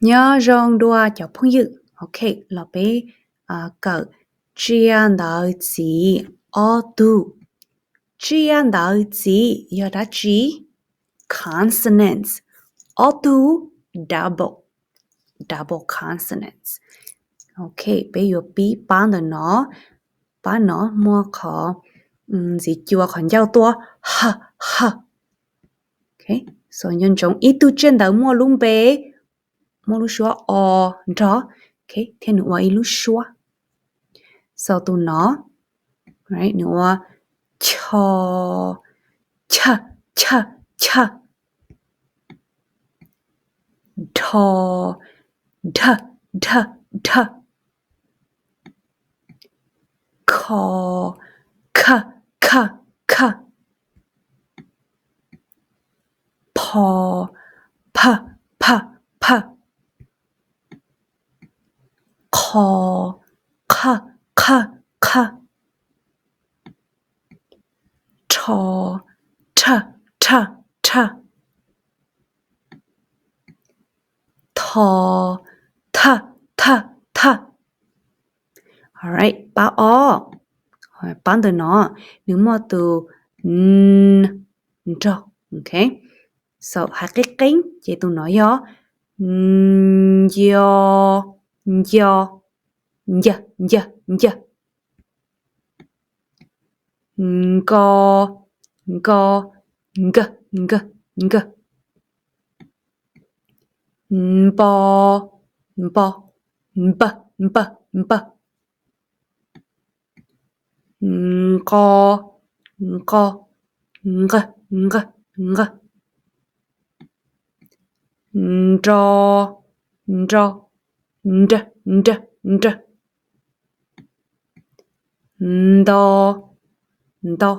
Nyob zoo dua cov phooj ywg. Ok, los peb kawm tsiaj ntawv txiv ob tug. Tsiaj ntawv txiv yog dab tsi? Consonants. Ob tug double, double consonants. Ok, peb yuav pib pab ntawm no. Pab no muaj qhov ntxiv cua qhov ncauj tuaj, h, h. Ok, so nco ntsoov ib tug tsiaj ntawv muaj lub npe, muaj lub suab o nrog, ok, thiab nws ua ib lub suab. So tus no, nws ua cho, ch, ch, ch. Dho, dh, dh, dh. Kho, kha, kha, kha. Pho, pha, pha, pha. Qho, qha, qha, qha. Rho, rha, rha, rha. Tho, tha, tha, tha. Alright, pab ob, pab ntawm no, nws muaj tus n nrog. Ok, so hais qeeb qeeb ces tus no yog nco, nco, nca, nca, nca. Nko, nko, nka, nka, nka. Npo, npo, npa, npa, npa. Nqo, nqo, nqa, nqa, nqa. Nro, nro, nra, nra, nra. Nto, nto,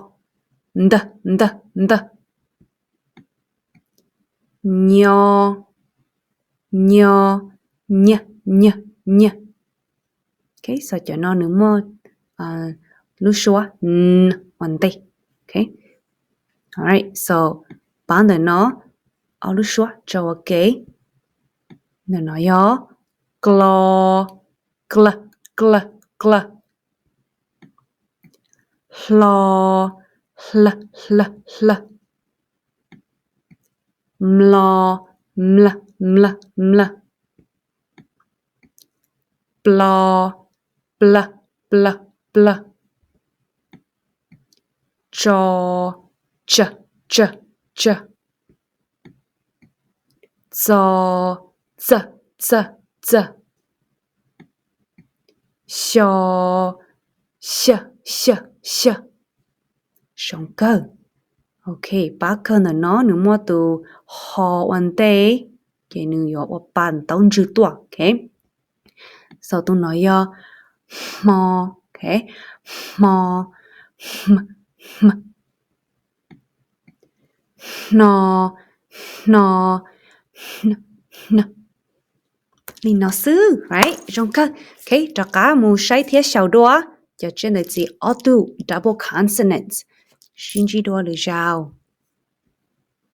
nta, nta, nta. Nyo, nyo, nya, nya, nya. Ok, so cov no nws muaj lub suab n ua ntej. Ok, alright, so pab ntawm no ob lub suab tso ua ke. Ntawm no yog klo, kla, kla, kla. Hlo, hla, hla, hla. Mlo, mla, mla, mla. Plo, pla, pla, pla. Tso, tsa, tsa, tsa. Txo, txa, txa, txa. Xyo, xya, xya, xya. Zoo kawg. Ok, pab kawg ntawm no nws muaj tus ho ua ntej, ces nws yuav ua pa taub ntswg tuaj. Ok, so tus no yog hmo. Ok, hmo, hma, hma. Hno, hno, hno, hno. Li no xwb, right? Zoo kawg. Ok, rov qab mus saib thiab xyaum dua cov tsiaj ntawv txiv ob tug double consonants. Sib ntsib dua lwm zaus.